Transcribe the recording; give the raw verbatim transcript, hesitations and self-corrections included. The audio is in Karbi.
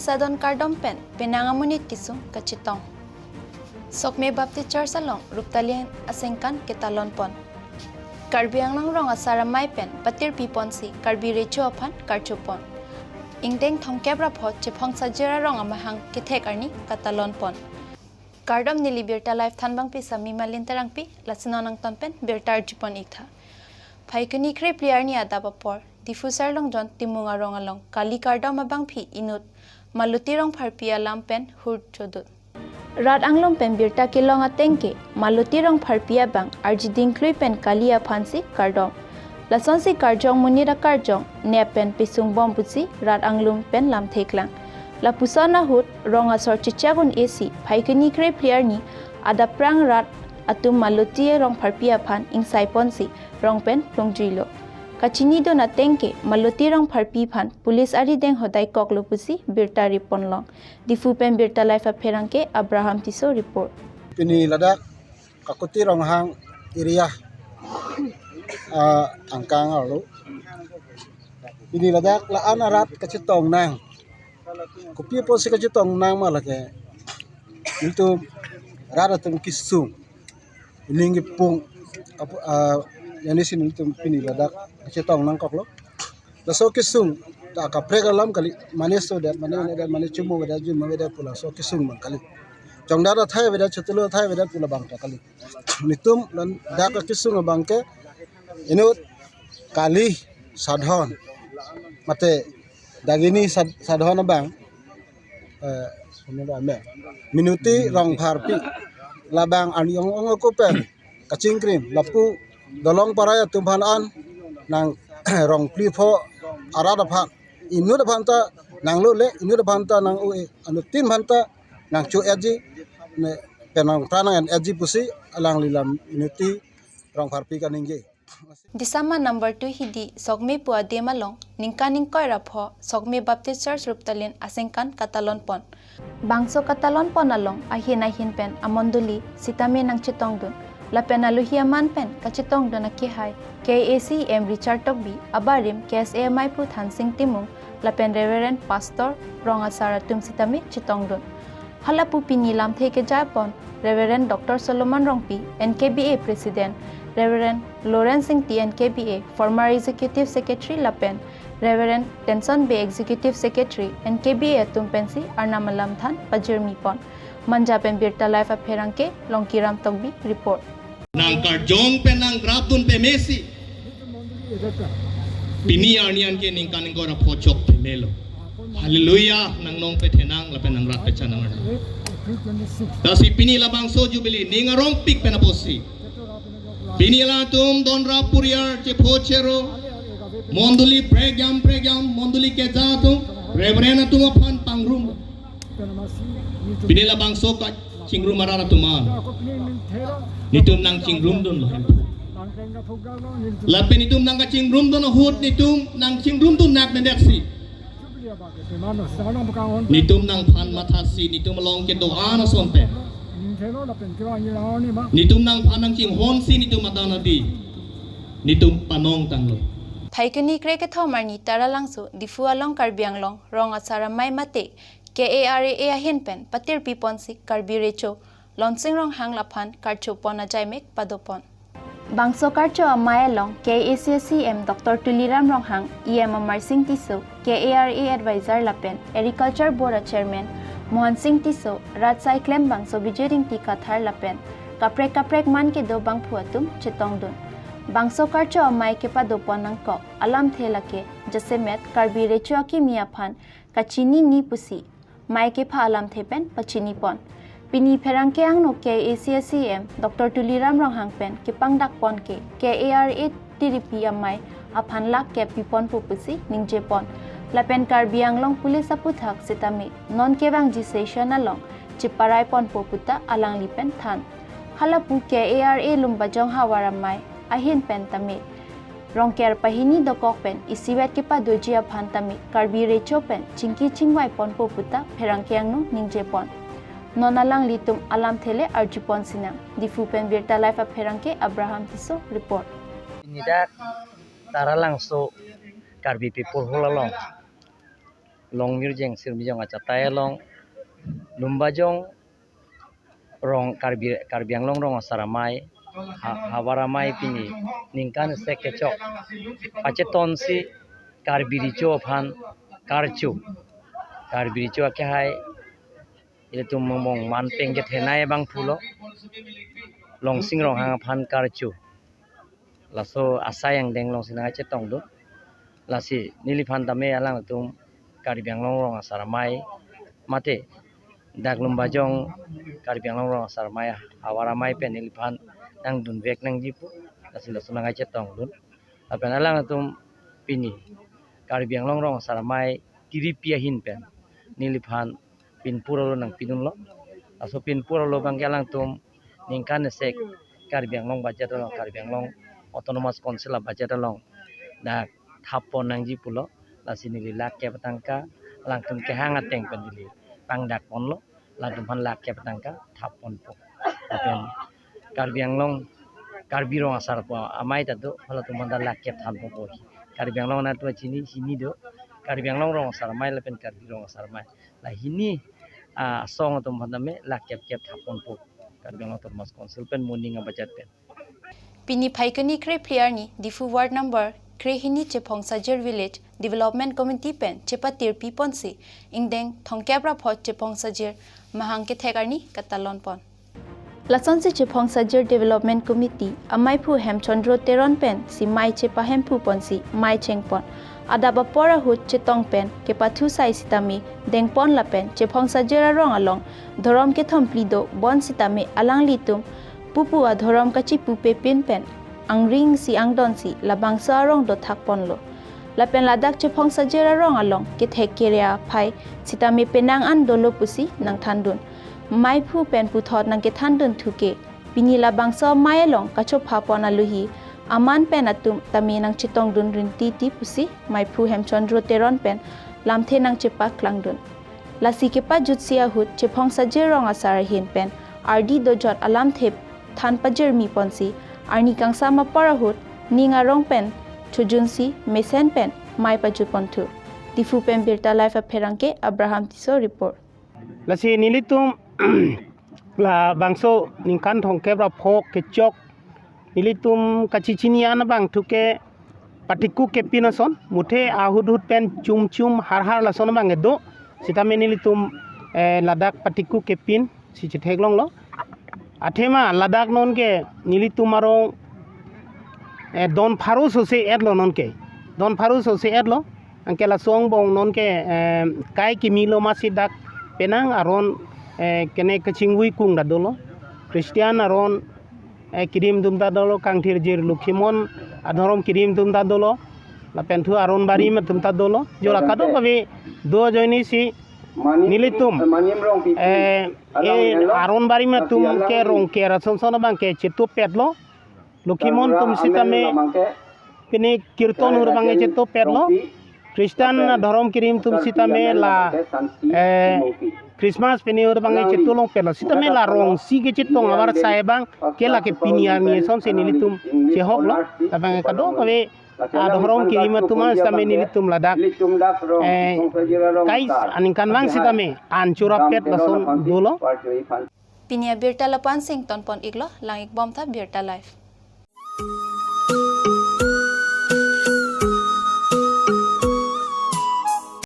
Sadon kardom pen penang amonit kesung kachetong. Sokme Baptist Church along Ruptalin asengkan ketalon pon. Karbi Anglong rong asar amei pen patirpi ponsi Karbi Recho aphan karcho pon. Ingdeng thomkep ra pho Chephong Sajir arong amahang kethek arni katalon pon. Kardom, neli Birta Live thanbangpi Sami Malin Terangpi, lasi non nangtum pen birta arjupon iktha. Phaikuni krephli arni adap apor, Diphu Sirlongjon Timung arong along kali kardom abangpi inut Maloti Rongpharpi alam pen hur chodun. Rat anglum pen birta kelong ateng ke Maloti Rongpharpi abang arjiding klui pen kali aphansi kardom. Lasonsi karjong monit akarjong nep pen pesung bom pusi rat anglum pen lamtheklang. Lapuson ahut rong asor chechak un-esi Phaikuni krephli arni adapprang rat atum Maloti Rongpharpi aphan ingsai ponsi rong pen plungjuilo. Kachinidun ateng ke Maloti Rongpharpi aphan police arideng hodai koklo pusi birta rip ponlong. Diphu pen Birta Live apherangke Abraham Tisso report. Pini ladak Kakuti Ronghang area, ah, angkang arlo. Pini ladak la-an arat kachetong nang. Kopi apotsi kachetong nang ma lake. Itu rat atum kesung. Ining kepung. Apu, ah, yani si nelitum pini ladak kachetong nangkoklo. Laso kesung ta kaprek alam kali, mane sodet, mane nedet, mane chumo avedet, jun avedet pu laso kesung abang kali. Chongdat athai avedet, chotulu athai avedet pu labang ta kali. Nelitum ladak akesung abang ke inut kali Sadhon mate Dagini Sad-, Sadhon abang, eh, ini ame Minuti Rongpharpi labang arni ong ong ako pen kachingkrim, lapu Dolong Parai atum aphan an nang rong phli pho arat aphan, inut aphan ta nanglole, inut aphan ta nang-o-e, anuttin aphan ta nangcho-etji, ne penang pranang en-etji pusi alangli la Minuti Rongpharpi kaningje. Disama number two Hidi Sokme pu adim along ningkan ingkoi ra pho Sokme Baptist Church Ruptalin asengkan katalon pon. Bangso katalon pon along ahin ahin pen amondoli sitame nangchetongdun. Lapen alohi aman pen kachetongdun akehai K A A C M Richard Tokbi, abarim K S A amei pu Thansing Timung, lapen Reverend Pastor rong asar atum sitame chetongdun. Halapu pini lamthe kejai pon Reverend Doctor Solomon Rongpi, N K B A President, Reverend Lawrence Ingti, N K B A former Executive Secretary, lapen Reverend Tenson Bey, Executive Secretary, N K B A atum pensi arnam alam than pajirmi pon. Manja pen Birta Live apherangke Longkiram Tokbi report. Nang karjong pen nang grapdun pemesi. Pini arni an ke ningkan ingkoi ra pho chok pemelo. Hallelujah, nang nong pethenang lapen nang rat pechanang. Lasi pini labangso Jubilee ning arongpik pen apotsi, pini latum don rap puriar chepho chero, mondoli prekjam prekjam, mondoli keja atum, Reverend atum aphan pangrum. Pini labangso kachingrum arat atum an, nelitum nangchingrumdunlo. Lapen nelitum nangkachingrumdun ahut nelitum nangchingrumdun nang nedeksi. Nelitum nangphan mathasi, nelitum along kedo-an ason pen nelitum nangphan nangchinghonsi nelitum adan adi nelitum panongtanglo. Phaikuni kre kethom arni Taralangso Diphu along Karbi Anglong rong asar amei mate K A R A ahin pen patirpi ponsi Karbi Recho Lonsing Ronghang laphan karcho pon ajaimek pado pon. Bangso karcho amei along K A A C C M Doctor Tuliram Ronghang, E M Amarsing Tisso, K A R A Advisor lapen Agriculture Board a Chairman Mohan Singh Tisso, rat asai klembangso Bijay Ingti Kathar lapen kaprek kaprek man kedo bangphu atum chetongdun. Bangso karcho amei kepado pon nangkok alamthe lake jasemet Karbi Recho akimi aphan kachinine pusi mei kepha alamthe pen pachini pon. Pini pherangke angno K A A C C M Doctor Tuliram Ronghang pen kepangdak pon ke K A R A tiripi amei aphan lakh kep piponpo pusi ningje pon. Lapen Karbi Anglong Police aputhak sitame non kevangji session along cheparai ponpo puta alangli pen than. Halapu K A R A Lumbajong havar amei ahin pen tame Rongker pahini dokok pen isivet kepadoji aphan tame Karbi Recho pen chingki chingvai ponpo puta pherangke angno ningje pon. Non alanglitum alamthe le arju pon sinang. Diphu pen Birta Live apherangke Abraham Tisso report. Pini dak Taralangso Karbi People Hall along Longmirjeng Sirmijong achatai along Lumbajong rong Karbi, Karbi Anglong Rong Asar Amei, ha, Havar Amei pini ningkan isi kechok pachetonsi Karbi Recho aphan karcho, Karbi Recho akehai ilitum mong mong man peng kethenei abangphu lo, Longsing Ronghang aphan karcho. Laso asai angdeng alongsi nangkachetongdun. Lasi neliphan tame alangtum Karbi Anglong Rong Asar Amei mate dak Lumbajong Karbi Anglong Rong Asar Amei, Havar Amei pen neliphan nangdunvek nangji pu. Lasi laso nangkachetongdun. Lapen alangtum pini Karbi Anglong Rong Asar Amei tiripi ahin pen neliphan pinpur alo nangpidunlo. Laso pinpur alo abangke alangtum ningkan isi Karbi Anglong budget along, Karbi Anglong Autonomous Council a budget along dak thappon nangji pulo. Lasi neli lakh kep atangka alangtum kehang ateng pen neli pangdakponlo. Alangtum aphan lakh kep atangka thapponpo. Lapen Karbi Anglong, Karbi Rong Asar Amei ta do, alangtum aphan ta lakh kep thanponpo. Karbi Anglong anatthu chini hini do, Karbi Anglong Rong Asar Amei lapen Karbi Rong Asar Amei. La hini, ah, asong atum aphan tame lakh kep kep thapponpo, Karbi Anglong Autonomous Council pen moning a budget pen. Pini Phaikuni krephli arni Diphu Ward number krehini Chephongsajir Village Development Committee pen chepatirpiponsi ingdeng thomkep ra pho Chephongsajir mahang kethek arni katalonpon. Lasonsi Chephongsajir Development Committee ameiphu Hemchandra Teron pensi mei chepahemphuponsi mei chengpon. Adap apor ahut chetong pen kepathu sai sitame dengpon lapen Chephongsajir arong along dhorom kethom phli do bonsitame alanglitum pupu adhorom kachipupepin pen angring si angdonsi labangso arong dothakponlo. Lapen ladak Chephongsajir arong along kethek kere aphai sitame penang an dolo pusi nangthandun. Meiphu pen puthot nangkethandunthu ke, pini labangso mei along kachophapon aluhi aman pen atum tame nangchetongdun rintiti pusi meiphu Hemchandra Teron pen lamthe nangchepaklangdun. Lasi kepajutsi ahut Chephongsajir Rong Asar ahin pen ardi dojot alamthe than pajirmiponsi arni kangsam apor ahut ning arong pen chojunsi mesen pen mei pajutponthu. Diphu pen Birta Live apherangke Abraham Tisso report. Lasi nelitum labangso ningkan thomkep ra pho kechok nelitum kachechini an abangthu ke patiku kepin ason, muthe ahut hut pen chum chum har har lason abang kedo. Sitame nelitum, eh, ladak patiku kepin si chetheklonglo. Athema ladak nonke nelitum arong, eh, don pharo sose etlo nonke. Don pharo sose etlo. Anke laso angbong nonke, eh, kai kimilo masi dak penang aron, eh, kene kachingvui kung ta dolo. Christian aron, eh, kirim atum ta dolo, kangthirjir Lokhimon adhorom kirim atum ta dolo. Lapen thu aron barim atum ta dolo. Jora kadokave do ajoinesi nelitum, eh, eh, aron barim atum ke Rongker ason son abangke chetupetlo. Lokhimon atum sitame pini kirton hur abangke chetupetlo. Christian adhorom kirim atum sitame la, eh, Christmas pini hur abangke chetulongpetlo. Sitame la rongsi kechetong avarsai abangke lake pini arni asonsi nelitum chehoklo. Labang kadokave adhorom kirim atum an sitame nelitum ladak, eh, kai aningkanvang sitame an chorapet lason dolo. Pini abirta lapu-an si ingtonpon-iklo, lang-ikbomtha Birta Live.